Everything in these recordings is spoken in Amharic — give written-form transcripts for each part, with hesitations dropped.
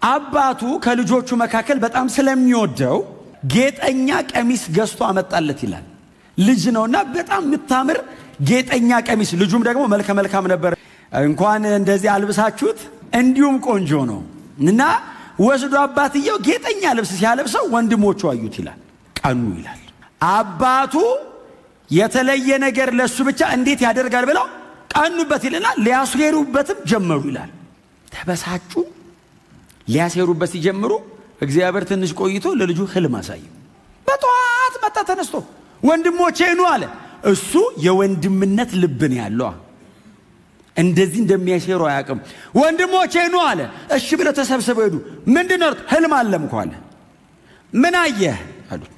አባቱ ከልጆቹ መካከል በጣም ስለሚወደው ጌጠኛ ቀሚስ ገዝቶ አመጣለት ይላል። ልጅ ነውና በጣም የምታምር ጌጠኛ ቀሚስ፣ ልጁም ደግሞ መልከ መልካም ነበር። እንኳን እንደዚህ አልብሳችሁት እንዲሁም ቆንጆ ነው እና ወስዶ አባትየው ጌጠኛ ልብስ ሲያለብሰው ወንድሞቹ አዩት ይላል፣ ቀኑ ይላል። አባቱ የተለየ ነገር ለሱ ብቻ እንዴት ያደርጋል ብለው ቀኑበት ይልና ሊያሴሩበትም ጀመሩ ይላል። ተበሳጩ። ሊያሴሩበት ሲጀምሩ እግዚአብሔር ትንሽ ቆይቶ ለልጁ ህልም አሳየው። በጠዋት መጣ ተነስቶ ወንድሞቼ ኑ አለ። እሱ የወንድምነት ልብን ያለው እንደዚህ እንደሚያሴሩ አያውቅም። ወንድሞቼ ኑ አለ። እሺ ብለው ተሰብስበው ሄዱ። ምንድን ነው? ህልም አለምኩ አለ። ምን አየህ አሉት።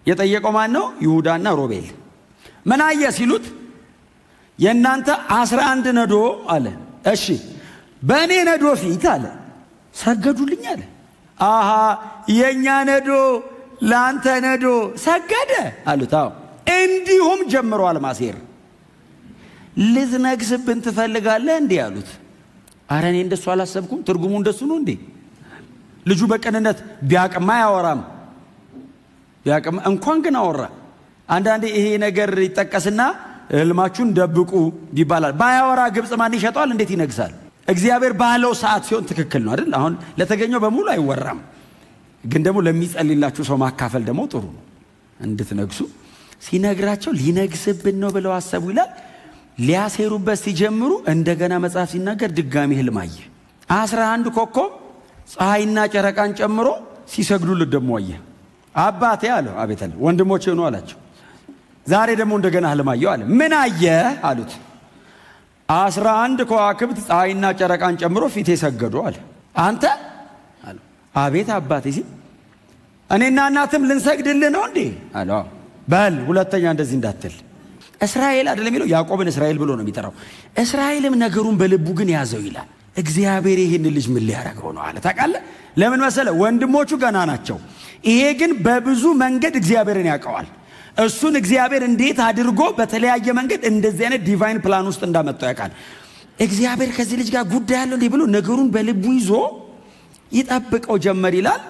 የጠየቀው ማን ነው? ይሁዳና ሮቤል። ምን አየህ ሲሉት የእናንተ 11 ነዶ አለ። እሺ በእኔ ነዶ ፊት አለ ሰገዱልኝ አለ። አሃ የእኛ ነዶ ለአንተ ነዶ ሰገደ አሉት። አዎ እንዲሁም ጀምረዋል ማሴር። ልትነግስብን ትፈልጋለህ እንዲህ አሉት። አረ እኔ እንደሱ አላሰብኩም። ትርጉሙ እንደሱ ነው እንዴ? ልጁ በቅንነት ቢያቅማ አያወራም። ቢያቅማ እንኳን ግን አወራ። አንዳንዴ ይሄ ነገር ይጠቀስና ህልማችሁን ደብቁ ይባላል። ባያወራ ግብፅ ማን ይሸጠዋል? እንዴት ይነግሳል? እግዚአብሔር ባለው ሰዓት ሲሆን ትክክል ነው አይደል? አሁን ለተገኘው በሙሉ አይወራም፣ ግን ደግሞ ለሚጸልይላችሁ ሰው ማካፈል ደግሞ ጥሩ ነው። እንድትነግሱ ሲነግራቸው ሊነግስብን ነው ብለው አሰቡ ይላል። ሊያሴሩበት ሲጀምሩ እንደገና መጽሐፍ ሲናገር ድጋሚ ህልም አየ። 11 ኮከብ ፀሐይና ጨረቃን ጨምሮ ሲሰግዱለት ደግሞ አየ። አባቴ አለው። አቤት አለ። ወንድሞቼ ነው አላቸው። ዛሬ ደግሞ እንደገና ህልም አየሁ አለ። ምን አየህ አሉት። 11 ከዋክብት ፀሐይና ጨረቃን ጨምሮ ፊቴ ሰገዱ አለ። አንተ አለው። አቤት አባቴ ሲል እኔና እናትም ልንሰግድልህ ነው እንዴ አለው። በል ሁለተኛ እንደዚህ እንዳትል። እስራኤል አይደለም የሚለው ያዕቆብን እስራኤል ብሎ ነው የሚጠራው። እስራኤልም ነገሩን በልቡ ግን ያዘው ይላል። እግዚአብሔር ይህን ልጅ ምን ሊያደርገው ነው አለ። ታውቃለህ ለምን መሰለ? ወንድሞቹ ገና ናቸው። ይሄ ግን በብዙ መንገድ እግዚአብሔርን ያውቀዋል። እሱን እግዚአብሔር እንዴት አድርጎ በተለያየ መንገድ እንደዚህ አይነት divine plan ውስጥ እንዳመጣው ያውቃል። እግዚአብሔር ከዚህ ልጅ ጋር ጉዳይ አለው እንዲህ ብሎ ነገሩን በልቡ ይዞ ይጠብቀው ጀመር ይላል።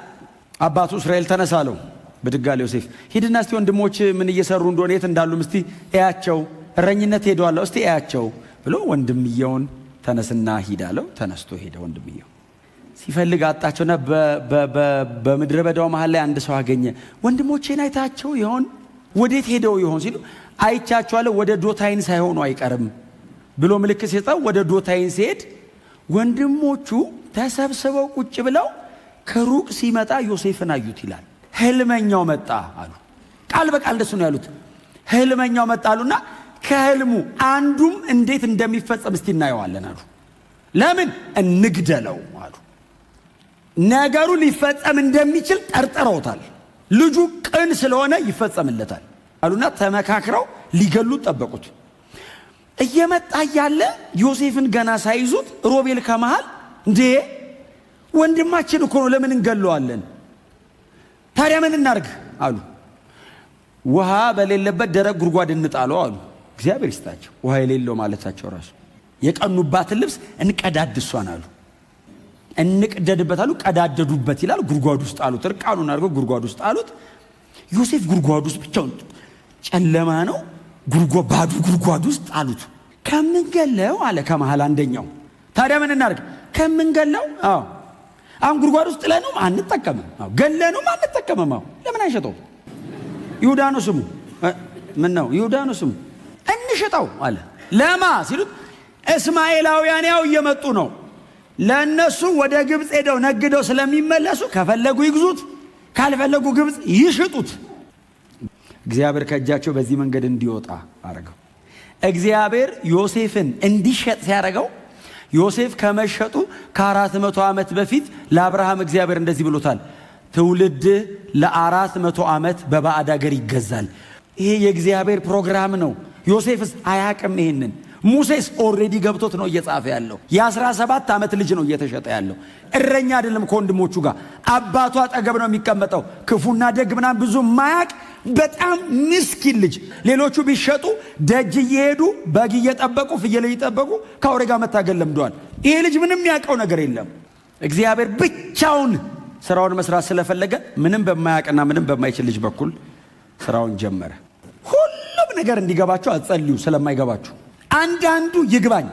አባቱ እስራኤል ተነሳ አለው። ብድግ አለ ዮሴፍ፣ ሂድና እስቲ ወንድሞች ምን እየሰሩ እንደሆነ የት እንዳሉም እስቲ እያቸው፣ እረኝነት ሄደዋል እስቲ እያቸው ብሎ ወንድምየውን ተነስና ሂድ አለው። ተነስቶ ሄደ። ወንድምየው ሲፈልግ አጣቸውና በምድረ በዳው መሃል ላይ አንድ ሰው አገኘ። ወንድሞቼን አይታቸው ይሆን? ወዴት ሄደው ይሆን ሲሉ አይቻቸዋለሁ፣ ወደ ዶታይን ሳይሆኑ አይቀርም ብሎ ምልክት ሲሰጠው ወደ ዶታይን ሲሄድ ወንድሞቹ ተሰብስበው ቁጭ ብለው ከሩቅ ሲመጣ ዮሴፍን አዩት ይላል። ህልመኛው መጣ አሉ። ቃል በቃል እንደሱ ነው ያሉት። ህልመኛው መጣ አሉና ከህልሙ አንዱም እንዴት እንደሚፈጸም እስቲ እናየዋለን አሉ። ለምን እንግደለው አሉ። ነገሩ ሊፈጸም እንደሚችል ጠርጥረውታል። ልጁ ቅን ስለሆነ ይፈጸምለታል አሉና ተመካክረው ሊገሉት ጠበቁት። እየመጣ እያለ ዮሴፍን ገና ሳይዙት ሮቤል ከመሃል እንዴ ወንድማችን እኮ ነው፣ ለምን እንገለዋለን? ታዲያ ምን እናርግ አሉ። ውሃ በሌለበት ደረቅ ጉድጓድ እንጣለው አሉ። እግዚአብሔር ይስጣቸው። ውሃ የሌለው ማለታቸው ራሱ የቀኑባትን ልብስ እንቀዳድሷን አሉ። እንቅደድበት አሉ። ቀዳደዱበት ይላል። ጉድጓድ ውስጥ አሉት። እርቃኑን አድርገው ጉድጓድ ውስጥ አሉት። ዮሴፍ ጉድጓድ ውስጥ ብቻውን፣ ጨለማ ነው፣ ባዶ ጉድጓድ ውስጥ አሉት። ከምንገለው አለ ከመሃል አንደኛው። ታዲያ ምን እናርግ? ከምንገለው፣ አዎ አሁን ጉድጓድ ውስጥ ጥለነውም አንጠቀምም፣ አዎ ገለነውም አንጠቀምም። አዎ ለምን አይሸጠውም? ይሁዳ ነው ስሙ። ምን ነው ይሁዳ ነው ስሙ። እንሽጠው አለ። ለማ ሲሉት እስማኤላውያን ያው እየመጡ ነው። ለእነሱ ወደ ግብፅ ሄደው ነግደው ስለሚመለሱ ከፈለጉ ይግዙት፣ ካልፈለጉ ግብፅ ይሽጡት። እግዚአብሔር ከእጃቸው በዚህ መንገድ እንዲወጣ አረገው። እግዚአብሔር ዮሴፍን እንዲሸጥ ሲያደርገው ዮሴፍ ከመሸጡ ከ400 ዓመት በፊት ለአብርሃም እግዚአብሔር እንደዚህ ብሎታል፣ ትውልድ ለ400 ዓመት በባዕድ አገር ይገዛል። ይሄ የእግዚአብሔር ፕሮግራም ነው። ዮሴፍስ አያቅም ይሄንን። ሙሴስ already ገብቶት ነው እየጻፈ ያለው። የ17 ዓመት ልጅ ነው እየተሸጠ ያለው። እረኛ አይደለም፣ ከወንድሞቹ ጋር አባቱ አጠገብ ነው የሚቀመጠው። ክፉና ደግ ምናምን ብዙ ማያቅ በጣም ምስኪን ልጅ። ሌሎቹ ቢሸጡ ደጅ እየሄዱ በግ እየጠበቁ ፍየል እየጠበቁ ከአውሬ ጋር መታገል ለምደዋል። ይሄ ልጅ ምንም ያውቀው ነገር የለም። እግዚአብሔር ብቻውን ስራውን መስራት ስለፈለገ ምንም በማያውቅና ምንም በማይችል ልጅ በኩል ስራውን ጀመረ። ሁሉም ነገር እንዲገባችሁ አትጸልዩ፣ ስለማይገባችሁ። አንዳንዱ ይግባኝ፣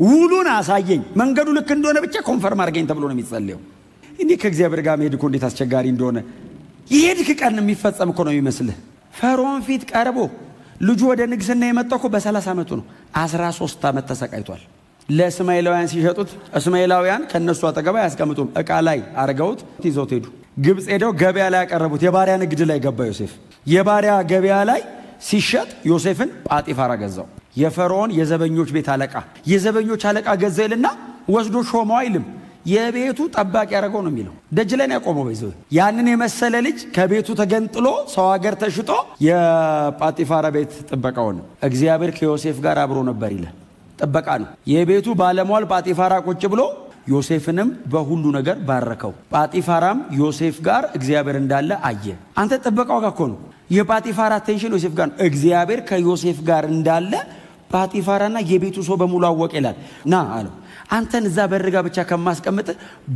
ውሉን አሳየኝ፣ መንገዱ ልክ እንደሆነ ብቻ confirm አድርገኝ ተብሎ ነው የሚጸልየው። እንዲህ ከእግዚአብሔር ጋር መሄድ እኮ እንዴት አስቸጋሪ እንደሆነ፣ የሄድክ ቀን የሚፈጸም እኮ ነው የሚመስልህ። ፈርዖን ፊት ቀርቦ ልጁ ወደ ንግስና የመጣው እኮ በ30 ዓመቱ ነው። 13 ዓመት ተሰቃይቷል። ለእስማኤላውያን ሲሸጡት እስማኤላውያን ከእነሱ አጠገብ አያስቀምጡም። ዕቃ ላይ አርገውት ይዘውት ሄዱ። ግብፅ ሄደው ገበያ ላይ ያቀረቡት። የባሪያ ንግድ ላይ ገባ ዮሴፍ። የባሪያ ገበያ ላይ ሲሸጥ ዮሴፍን ጳጢፋራ ገዛው። የፈርዖን የዘበኞች ቤት አለቃ፣ የዘበኞች አለቃ ገዛ ይልና ወስዶ ሾመው አይልም። የቤቱ ጠባቂ ያደረገው ነው የሚለው። ደጅ ላይ ነው ያቆመው። በይዘው ያንን የመሰለ ልጅ ከቤቱ ተገንጥሎ ሰው ሀገር ተሽጦ የጳጢፋራ ቤት ጥበቃውን፣ እግዚአብሔር ከዮሴፍ ጋር አብሮ ነበር ይላል። ጥበቃ ነው። የቤቱ ባለሟል ጳጢፋራ ቁጭ ብሎ ዮሴፍንም በሁሉ ነገር ባረከው። ጳጢፋራም ዮሴፍ ጋር እግዚአብሔር እንዳለ አየ። አንተ ጥበቃው ጋር እኮ ነው። የጳጢፋራ attention ዮሴፍ ጋር ነው። እግዚአብሔር ከዮሴፍ ጋር እንዳለ ጳጢፋራና የቤቱ ሰው በሙሉ አወቀ ይላል። ና አለው፣ አንተን እዛ በር ጋር ብቻ ከማስቀምጥ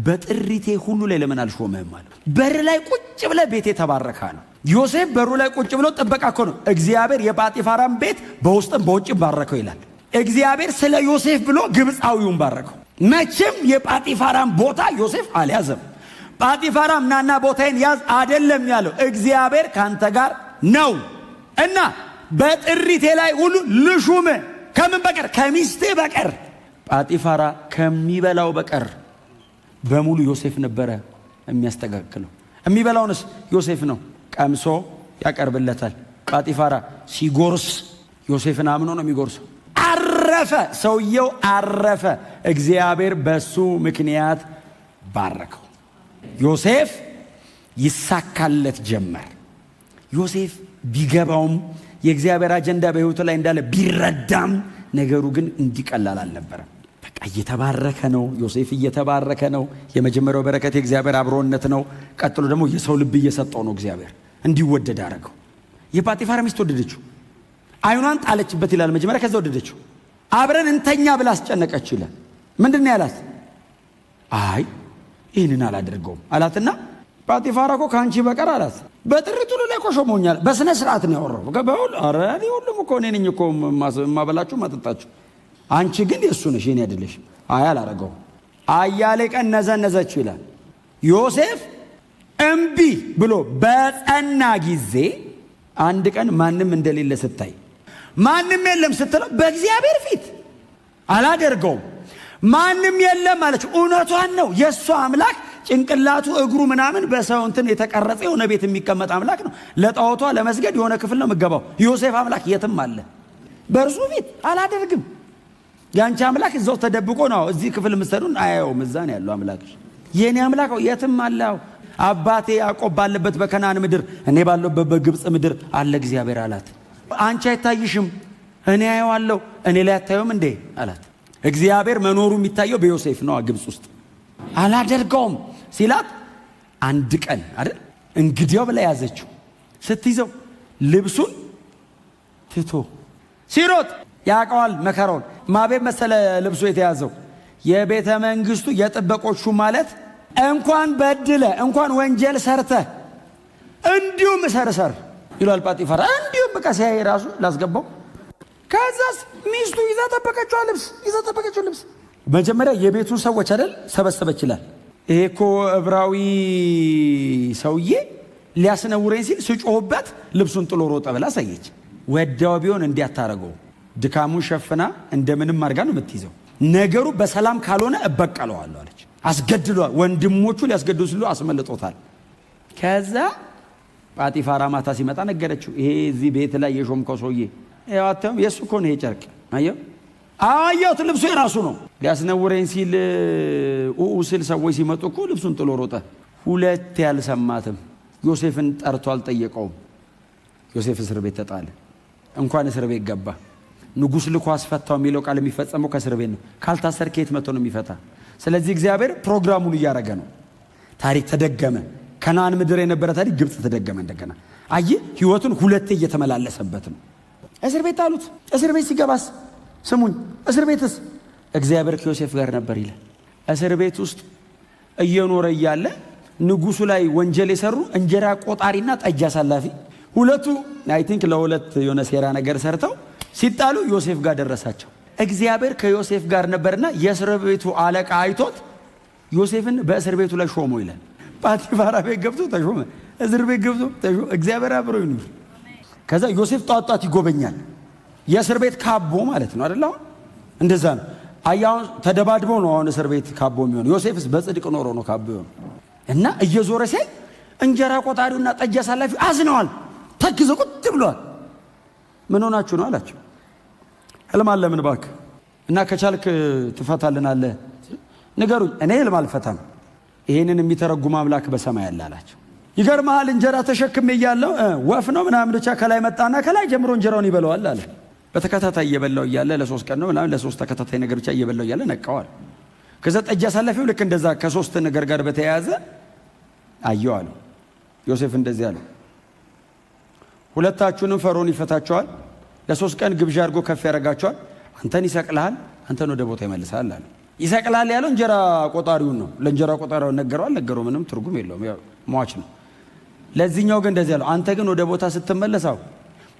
በጥሪቴ ሁሉ ላይ ለምን አልሾምህም አለው። በር ላይ ቁጭ ብለህ ቤቴ ተባረካ ነው። ዮሴፍ በሩ ላይ ቁጭ ብሎ ጥበቃ እኮ ነው። እግዚአብሔር የጳጢፋራን ቤት በውስጥም በውጭም ባረከው ይላል። እግዚአብሔር ስለ ዮሴፍ ብሎ ግብፃዊውን ባረከው። መቼም የጳጢፋራን ቦታ ዮሴፍ አልያዘም። ጳጢፋራም ናና ቦታዬን ያዝ አደለም ያለው፣ እግዚአብሔር ካንተ ጋር ነው እና በጥሪቴ ላይ ሁሉ ልሹም፣ ከምን በቀር? ከሚስቴ በቀር። ጳጢፋራ ከሚበላው በቀር በሙሉ ዮሴፍ ነበረ የሚያስተካክለው። የሚበላውንስ ዮሴፍ ነው ቀምሶ ያቀርብለታል። ጳጢፋራ ሲጎርስ ዮሴፍን አምኖ ነው የሚጎርሰው። አረፈ፣ ሰውየው አረፈ። እግዚአብሔር በሱ ምክንያት ባረከው። ዮሴፍ ይሳካለት ጀመር። ዮሴፍ ቢገባውም፣ የእግዚአብሔር አጀንዳ በሕይወቱ ላይ እንዳለ ቢረዳም፣ ነገሩ ግን እንዲቀላል አልነበረም። በቃ እየተባረከ ነው። ዮሴፍ እየተባረከ ነው። የመጀመሪያው በረከት የእግዚአብሔር አብሮነት ነው። ቀጥሎ ደግሞ የሰው ልብ እየሰጠው ነው። እግዚአብሔር እንዲወደድ አደረገው። የጳጢፋራ ሚስት ወደደችው። አይኗን ጣለችበት ይላል መጀመሪያ፣ ከዛ ወደደችው። አብረን እንተኛ ብላ አስጨነቀችው ይላል። ምንድን ነው ያላት? አይ ይህንን አላደርገውም አላትና ጳጢፋራ እኮ ከአንቺ በቀር አላት፣ በጥሪቱ ላይ እኮ ሾሞኛል። በስነ ስርዓት ነው ያወራው። ኧረ እኔ ሁሉም እኮ እኔ ነኝ እኮ የማበላችሁ ማጠጣችሁ፣ አንቺ ግን የእሱ ነሽ፣ የኔ አይደለሽም። አይ አላረገውም። አያሌ ቀን ነዘነዘችው ይላል። ዮሴፍ እምቢ ብሎ በጸና ጊዜ አንድ ቀን ማንም እንደሌለ ስታይ፣ ማንም የለም ስትለው በእግዚአብሔር ፊት አላደርገውም፣ ማንም የለም አለች። እውነቷን ነው። የእሷ አምላክ ጭንቅላቱ እግሩ ምናምን በሰው እንትን የተቀረጸ የሆነ ቤት የሚቀመጥ አምላክ ነው። ለጣዖቷ ለመስገድ የሆነ ክፍል ነው የምገባው። ዮሴፍ አምላክ የትም አለ። በእርሱ ፊት አላደርግም። የአንቺ አምላክ እዛው ተደብቆ ነው። እዚህ ክፍል የምትሰዱን አያየውም። እዛ ነው ያለው አምላክሽ። የእኔ አምላክ የትም አለ። አባቴ ያዕቆብ ባለበት በከናን ምድር፣ እኔ ባለበት በግብፅ ምድር አለ እግዚአብሔር አላት። አንቺ አይታይሽም፣ እኔ አየዋለሁ። እኔ ላይ አታየውም እንዴ አላት። እግዚአብሔር መኖሩ የሚታየው በዮሴፍ ነው። ግብፅ ውስጥ አላደርገውም ሲላት አንድ ቀን አይደል እንግዲያው ብላ ያዘችው። ስትይዘው ልብሱን ትቶ ሲሮጥ ያውቀዋል መከራውን። ማቤት መሰለ ልብሱ የተያዘው? የቤተ መንግስቱ የጥበቆቹ ማለት እንኳን በድለ እንኳን ወንጀል ሰርተ እንዲሁም እሰር ይሏል ጳጢፋራ። እንዲሁም በቃ ሲያይ ራሱ ላስገባው። ከዛስ ሚስቱ ይዛ ጠበቀችው፣ ልብስ ይዛ ጠበቀችው። ልብስ መጀመሪያ የቤቱን ሰዎች አይደል ሰበሰበች ይላል። ይሄ እኮ ዕብራዊ ሰውዬ ሊያስነውረኝ ሲል ስጮህበት ልብሱን ጥሎ ሮጠ ብላ አሳየች። ወዳው ቢሆን እንዲያታረገው ድካሙን ሸፍና እንደምንም አድርጋ ነው የምትይዘው። ነገሩ በሰላም ካልሆነ እበቀለዋለሁ አለች። አስገድሏል። ወንድሞቹ ሊያስገድሉ ሲሉ አስመልጦታል። ከዛ ጳጢፋራ ማታ ሲመጣ ነገረችው። ይሄ እዚህ ቤት ላይ የሾምከው ሰውዬ አታየውም? የእሱ እኮ ነው ይሄ ጨርቅ። አየው፣ አየሁት፣ ልብሱ የራሱ ነው። ሊያስነውረኝ ሲል ኡኡ ስል ሰዎች ሲመጡ እኮ ልብሱን ጥሎ ሮጠ። ሁለት ያልሰማትም፣ ዮሴፍን ጠርቶ አልጠየቀውም። ዮሴፍ እስር ቤት ተጣለ። እንኳን እስር ቤት ገባ። ንጉሥ ልኮ አስፈታው የሚለው ቃል የሚፈጸመው ከእስር ቤት ነው። ካልታሰር ከየት መጥቶ ነው የሚፈታ? ስለዚህ እግዚአብሔር ፕሮግራሙን እያደረገ ነው። ታሪክ ተደገመ። ከነአን ምድር የነበረ ታሪክ ግብፅ ተደገመ እንደገና። አየህ፣ ህይወቱን ሁለቴ እየተመላለሰበት ነው። እስር ቤት ጣሉት። እስር ቤት ሲገባስ ስሙኝ፣ እስር ቤትስ እግዚአብሔር ከዮሴፍ ጋር ነበር ይላል። እስር ቤት ውስጥ እየኖረ እያለ ንጉሱ ላይ ወንጀል የሰሩ እንጀራ ቆጣሪና ጠጅ አሳላፊ ሁለቱ I think ለሁለት የሆነ ሴራ ነገር ሰርተው ሲጣሉ ዮሴፍ ጋር ደረሳቸው። እግዚአብሔር ከዮሴፍ ጋር ነበርና የእስር ቤቱ አለቃ አይቶት ዮሴፍን በእስር ቤቱ ላይ ሾሞ ይላል። ጳቲፋራ ቤት ገብቶ ተሾመ። እስር ቤት ገብቶ ተሾመ። እግዚአብሔር አብሮ ይኑር። ከዛ ዮሴፍ ጧት ጧት ይጎበኛል። የእስር ቤት ካቦ ማለት ነው አይደል? አሁን እንደዛ ነው። አያሁን ተደባድበው ነው አሁን እስር ቤት ካቦ የሚሆነው። ዮሴፍስ በጽድቅ ኖሮ ነው ካቦ የሆነው። እና እየዞረ ሲያይ እንጀራ ቆጣሪውና ጠጅ አሳላፊው አዝነዋል። ተክዘው ቁጭ ብለዋል። ምን ሆናችሁ ነው አላቸው። ህልም አለምን እባክህ እና ከቻልክ ትፈታልናለህ ንገሩኝ። እኔ ህልም አልፈታም፣ ይሄንን የሚተረጉም አምላክ በሰማይ አለ አላቸው። ይገርመሃል እንጀራ ተሸክሜ እያለሁ ወፍ ነው ምናምን ብቻ ከላይ መጣና ከላይ ጀምሮ እንጀራውን ይበላዋል አለ። በተከታታይ እየበላው እያለ ለ3 ቀን ነው ምናምን ለሶስት ተከታታይ ነገር ብቻ እየበላው እያለ ነቀዋል። ከዛ ጠጅ አሳላፊው ልክ እንደዛ ከሶስት ነገር ጋር በተያያዘ አየው አሉ። ዮሴፍ እንደዚህ አለው፣ ሁለታችሁንም ፈርዖን ይፈታቸዋል፣ ለ3 ቀን ግብዣ አድርጎ ከፍ ያደርጋቸዋል፣ አንተን ይሰቅልሃል፣ አንተን ወደ ቦታ ይመልሳል አለ። ይሰቅልሃል ያለው እንጀራ ቆጣሪውን ነው። ለእንጀራ ቆጣሪው ነገረው አልነገረው ምንም ትርጉም የለውም፣ ያው ሟች ነው። ለዚህኛው ግን እንደዚህ ያለው፣ አንተ ግን ወደ ቦታ ስትመለሳው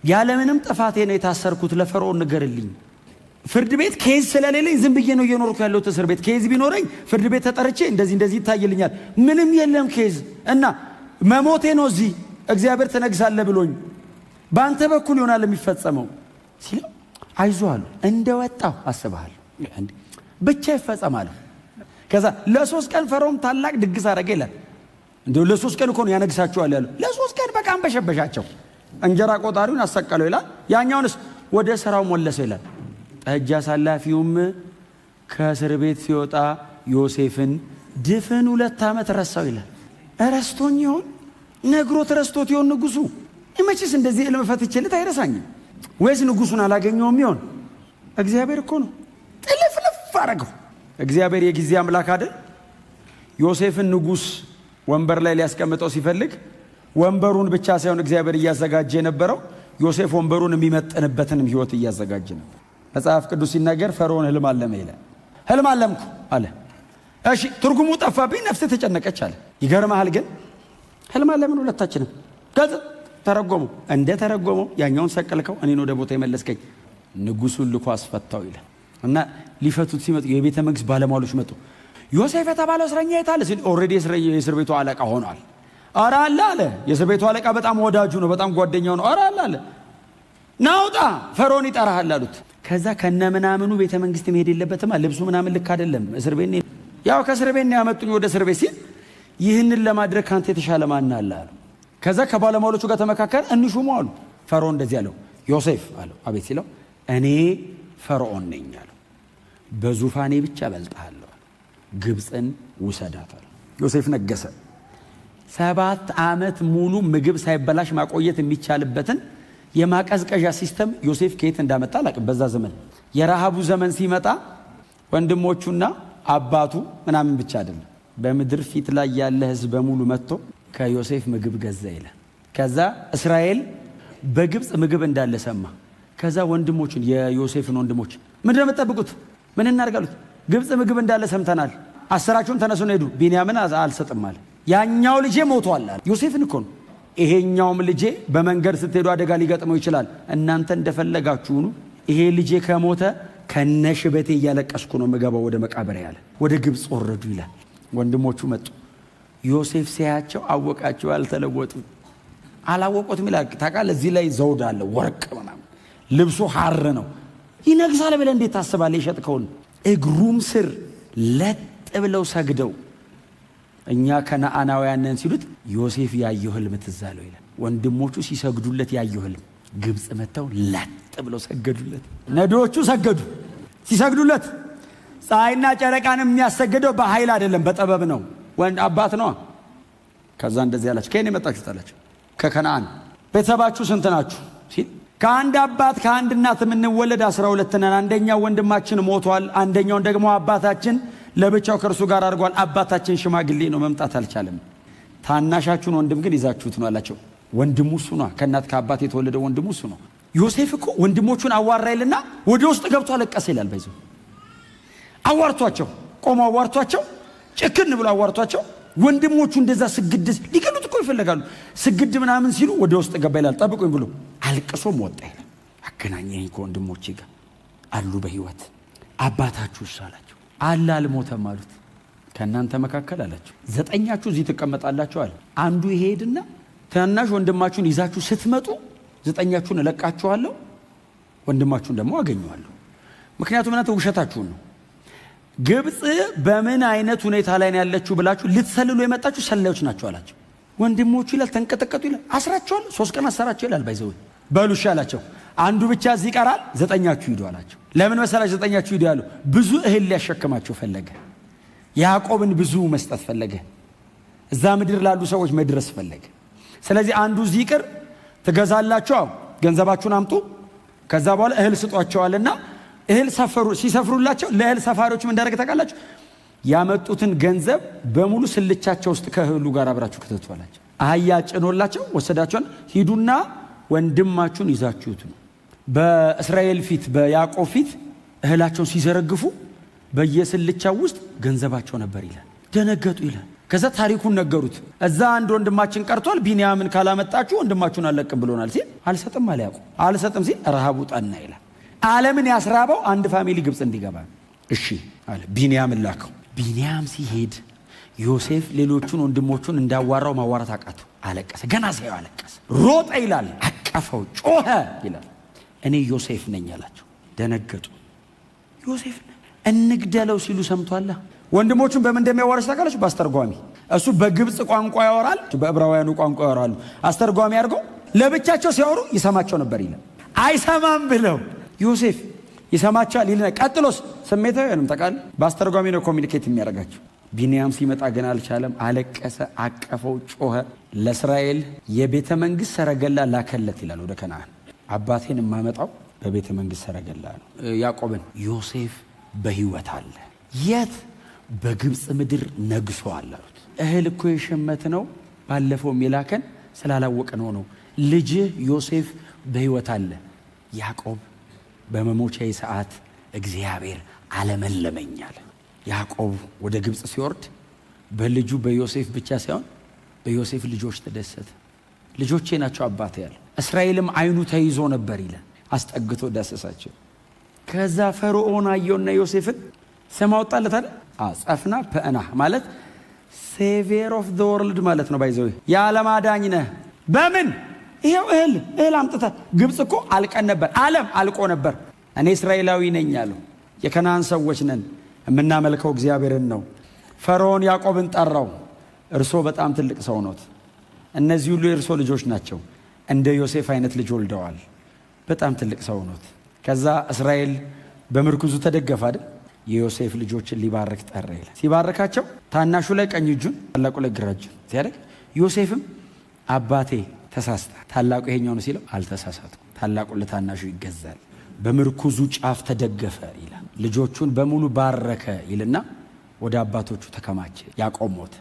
ያለምንም ጥፋቴ ነው የታሰርኩት፣ ለፈርዖን ንገርልኝ። ፍርድ ቤት case ስለሌለኝ ዝም ብዬ ነው እየኖርኩ ያለሁት። እስር ቤት case ቢኖረኝ ፍርድ ቤት ተጠርቼ እንደዚህ እንደዚህ ይታይልኛል። ምንም የለም case እና መሞቴ ነው እዚህ። እግዚአብሔር ትነግሳለህ ብሎኝ በአንተ በኩል ይሆናል የሚፈጸመው ሲለው አይዞህ አሉ። እንደ ወጣሁ አስበሃል ብቻ ይፈጸማል። ከዛ ለ3 ቀን ፈርዖን ታላቅ ድግስ አደረገ ይላል። እንዲሁ ለ3 ቀን እኮ ነው ያነግሳቸዋል ያሉ። ለ3 ቀን በቃ አንበሸበሻቸው። እንጀራ ቆጣሪውን አሰቀለው ይላል። ያኛውንስ ወደ ስራው መለሰው ይላል። ጠጅ አሳላፊውም ከእስር ቤት ሲወጣ ዮሴፍን ድፍን 2 ዓመት ረሳው ይላል። ረስቶኝ ይሆን? ነግሮት ረስቶት ይሆን ንጉሱ? መቼስ እንደዚህ ህልም ፈትቼለት አይረሳኝም። ወይስ ንጉሱን አላገኘውም ይሆን? እግዚአብሔር እኮ ነው ጥልፍልፍ አረገው። እግዚአብሔር የጊዜ አምላክ አይደል? ዮሴፍን ንጉስ ወንበር ላይ ሊያስቀምጠው ሲፈልግ ወንበሩን ብቻ ሳይሆን እግዚአብሔር እያዘጋጀ የነበረው ዮሴፍ ወንበሩን የሚመጥንበትንም ህይወት እያዘጋጀ ነበር። መጽሐፍ ቅዱስ ሲናገር ፈርዖን ህልም አለመ ይላል። ህልም አለምኩ አለ። እሺ ትርጉሙ ጠፋብኝ፣ ነፍሴ ተጨነቀች አለ። ይገርምሃል ግን ህልም አለምን ሁለታችንም። ከዛ ተረጎመው። እንደ ተረጎመው ያኛውን ሰቀልከው፣ እኔን ወደ ቦታ የመለስከኝ፣ ንጉሱን ልኮ አስፈታው ይላል። እና ሊፈቱት ሲመጡ የቤተ መንግስት ባለሟሎች መጡ። ዮሴፍ የተባለው እስረኛ የት አለ ሲል already የእስር ቤቱ አለቃ ሆኗል። ኧረ አለ አለ። የእስር ቤቱ አለቃ በጣም ወዳጁ ነው፣ በጣም ጓደኛው ነው። ኧረ አለ አለ። ናውጣ ፈርዖን ይጠራሃል አሉት። ከዛ ከነ ምናምኑ ቤተ መንግስት መሄድ የለበትማ፣ ልብሱ ምናምን ልክ አይደለም። እስር ቤት ያው ከእስር ቤት ነው ያመጡኝ ወደ እስር ቤት ሲል ይህንን ለማድረግ ካንተ የተሻለ ማን አለ አሉ። ከዛ ከባለሟሎቹ ጋር ተመካከር፣ እንሹመው አሉ። ፈርዖን እንደዚህ አለው፣ ዮሴፍ አለው። አቤት ሲለው እኔ ፈርዖን ነኝ አለው። በዙፋኔ ብቻ እበልጥሃለሁ፣ ግብፅን ውሰዳት አለው። ዮሴፍ ነገሰ። 7 ዓመት ሙሉ ምግብ ሳይበላሽ ማቆየት የሚቻልበትን የማቀዝቀዣ system ዮሴፍ ከየት እንዳመጣ አላውቅም። በዛ ዘመን የረሃቡ ዘመን ሲመጣ ወንድሞቹና አባቱ ምናምን ብቻ አይደለም፣ በምድር ፊት ላይ ያለ ሕዝብ በሙሉ መጥቶ ከዮሴፍ ምግብ ገዛ ይላል። ከዛ እስራኤል በግብፅ ምግብ እንዳለ ሰማ። ከዛ ወንድሞቹን፣ የዮሴፍን ወንድሞች ምንድን ነው የምትጠብቁት? ምን እናድርግ አሉት። ግብፅ ምግብ እንዳለ ሰምተናል። አስራችሁም ተነሱና ሂዱ። ቢንያምን አልሰጥም አለ። ያኛው ልጄ ሞቷል አለ። ዮሴፍን እኮ ነው። ይሄኛውም ልጄ በመንገድ ስትሄዱ አደጋ ሊገጥመው ይችላል። እናንተ እንደፈለጋችሁ ሁኑ። ይሄ ልጄ ከሞተ ከነሽበቴ እያለቀስኩ ነው ምገባው ወደ መቃብር ያለ። ወደ ግብፅ ወረዱ ይላል። ወንድሞቹ መጡ። ዮሴፍ ሲያያቸው አወቃቸው፣ አልተለወጡ፣ አላወቁትም ይላል። ታውቃለህ፣ እዚህ ላይ ዘውድ አለ፣ ወርቅ ምናምን፣ ልብሱ ሐር ነው። ይነግሳል ብለህ እንዴት ታስባለህ? የሸጥከውን እግሩም ስር ለጥ ብለው ሰግደው እኛ ከነአናውያን ነን ሲሉት ዮሴፍ ያየው ህልም ትዝ አለው ይላል። ወንድሞቹ ሲሰግዱለት ያየው ህልም፣ ግብፅ መጥተው ለጥ ብለው ሰገዱለት። ነዶዎቹ ሰገዱ። ሲሰግዱለት ፀሐይና ጨረቃን የሚያሰግደው በኃይል አይደለም በጥበብ ነው። ወንድ አባት ነው። ከዛ እንደዚህ አላቸው፣ ከየት የመጣችሁት አላቸው። ከከነአን። ቤተሰባችሁ ስንት ናችሁ ሲል ከአንድ አባት ከአንድ እናት የምንወለድ 12 ነን። አንደኛው ወንድማችን ሞቷል። አንደኛውን ደግሞ አባታችን ለብቻው ከእርሱ ጋር አድርጓል። አባታችን ሽማግሌ ነው፣ መምጣት አልቻለም። ታናሻችሁን ወንድም ግን ይዛችሁት ነው አላቸው። ወንድሙ እሱ ነው። ከእናት ከአባት የተወለደው ወንድሙ እሱ ነው። ዮሴፍ እኮ ወንድሞቹን አዋራ ይልና ወደ ውስጥ ገብቶ አለቀሰ ይላል። በይዘው አዋርቷቸው ቆሞ አዋርቷቸው ጭክን ብሎ አዋርቷቸው ወንድሞቹ እንደዛ ስግድ ሊገሉት እኮ ይፈልጋሉ። ስግድ ምናምን ሲሉ ወደ ውስጥ ገባ ይላል። ጠብቁኝ ብሎ አልቅሶም ወጣ ይላል። አገናኘኝ ከወንድሞቼ ጋር፣ አሉ በህይወት። አባታችሁ አላቸው። አለ፣ አልሞተም አሉት። ከእናንተ መካከል አላቸው ዘጠኛችሁ እዚህ ትቀመጣላችሁ አለ። አንዱ ይሄድና ታናሽ ወንድማችሁን ይዛችሁ ስትመጡ ዘጠኛችሁን እለቃችኋለሁ፣ ወንድማችሁን ደግሞ አገኘዋለሁ። ምክንያቱም እናንተ ውሸታችሁን ነው። ግብፅ በምን አይነት ሁኔታ ላይ ነው ያለችው ብላችሁ ልትሰልሉ የመጣችሁ ሰላዮች ናቸው አላቸው። ወንድሞቹ ይላል ተንቀጠቀጡ ይላል። አስራቸዋል፣ 3 ቀን አሰራቸው ይላል። By the way፣ በሉ እሺ አላቸው። አንዱ ብቻ እዚህ ይቀራል፣ ዘጠኛችሁ ሂዱ አላቸው። ለምን መሰላችሁ ዘጠኛችሁ ሂዱ ያሉ? ብዙ እህል ሊያሸክማቸው ፈለገ። ያዕቆብን ብዙ መስጠት ፈለገ። እዛ ምድር ላሉ ሰዎች መድረስ ፈለገ። ስለዚህ አንዱ እዚህ ይቅር፣ ትገዛላችሁ፣ አዎ ገንዘባችሁን አምጡ። ከዛ በኋላ እህል ስጧቸዋልና እህል ሰፈሩ። ሲሰፍሩላቸው ለእህል ሰፋሪዎች ምን እንዳደረገ ታውቃላችሁ? ያመጡትን ገንዘብ በሙሉ ስልቻቸው ውስጥ ከእህሉ ጋር አብራችሁ ክተቱ አላቸው። አህያ ጭኖላቸው ወሰዳቸውን። ሂዱና ወንድማችሁን ይዛችሁት ነው። በእስራኤል ፊት፣ በያዕቆብ ፊት እህላቸውን ሲዘረግፉ በየስልቻው ውስጥ ገንዘባቸው ነበር ይላል። ደነገጡ ይላል። ከዛ ታሪኩን ነገሩት። እዛ አንድ ወንድማችን ቀርቷል፣ ቢንያምን ካላመጣችሁ ወንድማችሁን አለቅም ብሎናል ሲል አልሰጥም አለ ያዕቆብ። አልሰጥም ሲል ረሃቡ ጠና ይላል። ዓለምን ያስራበው አንድ family ግብፅ እንዲገባ እሺ አለ። ቢንያምን ላከው። ቢንያም ሲሄድ ዮሴፍ ሌሎቹን ወንድሞቹን እንዳዋራው ማዋራት አቃተው። አለቀሰ። ገና ሲያየው አለቀሰ። ሮጠ ይላል። አቀፈው፣ ጮኸ ይላል። እኔ ዮሴፍ ነኝ አላቸው። ደነገጡ። ዮሴፍ እንግደለው ሲሉ ሰምቷላ። ወንድሞቹን በምን እንደሚያዋራቸው ታውቃላችሁ? በአስተርጓሚ። እሱ በግብፅ ቋንቋ ያወራል፣ በዕብራውያኑ ቋንቋ ያወራሉ። አስተርጓሚ አድርገው ለብቻቸው ሲያወሩ ይሰማቸው ነበር ይላል። አይሰማም ብለው ዮሴፍ ይሰማቸዋል ይልና ቀጥሎስ ስሜታዊ አይሆንም። ታውቃለህ፣ በአስተርጓሚ ነው communicate የሚያደርጋቸው። ቢንያም ሲመጣ ግን አልቻለም። አለቀሰ፣ አቀፈው፣ ጮኸ። ለእስራኤል የቤተ መንግስት ሰረገላ ላከለት ይላል ወደ ከነአን። አባቴን የማመጣው በቤተ መንግስት ሰረገላ ነው። ያዕቆብን ዮሴፍ በህይወት አለ። የት? በግብፅ ምድር ነግሷል አሉት። እህል እኮ የሸመት ነው፣ ባለፈው የላከን ስላላወቅ ነው ነው። ልጅህ ዮሴፍ በህይወት አለ። ያዕቆብ በመሞቻዬ ሰዓት እግዚአብሔር አለመለመኝ አለ። ያዕቆብ ወደ ግብፅ ሲወርድ በልጁ በዮሴፍ ብቻ ሳይሆን በዮሴፍ ልጆች ተደሰተ። ልጆቼ ናቸው አባቴ ያለ። እስራኤልም አይኑ ተይዞ ነበር ይላል። አስጠግቶ ዳሰሳቸው። ከዛ ፈርዖን አየውና ዮሴፍን ስም አወጣለት አይደል? ጸፍና ፐዕናህ ማለት savior of the world ማለት ነው። By the way፣ የዓለም አዳኝ ነህ። በምን? ይሄው እህል እህል አምጥተህ። ግብፅ እኮ አልቀን ነበር፣ ዓለም አልቆ ነበር። እኔ እስራኤላዊ ነኝ አለው። የከነዓን ሰዎች ነን፣ የምናመልከው እግዚአብሔርን ነው። ፈርዖን ያዕቆብን ጠራው። እርሶ በጣም ትልቅ ሰው ኖት። እነዚህ ሁሉ የእርሶ ልጆች ናቸው። እንደ ዮሴፍ አይነት ልጅ ወልደዋል። በጣም ትልቅ ሰው ኖት። ከዛ እስራኤል በምርኩዙ ተደገፈ አይደል? የዮሴፍ ልጆችን ሊባርክ ጠራ ይላል። ሲባርካቸው ታናሹ ላይ ቀኝ እጁን፣ ታላቁ ላይ ግራ እጁን ሲያደርግ ዮሴፍም አባቴ ተሳስተሃል፣ ታላቁ ይሄኛው ነው ሲለው አልተሳሳትኩም፣ ታላቁ ለታናሹ ይገዛል። በምርኩዙ ጫፍ ተደገፈ ይላል። ልጆቹን በሙሉ ባረከ ይልና ወደ አባቶቹ ተከማቸ። ያዕቆብ ሞተ።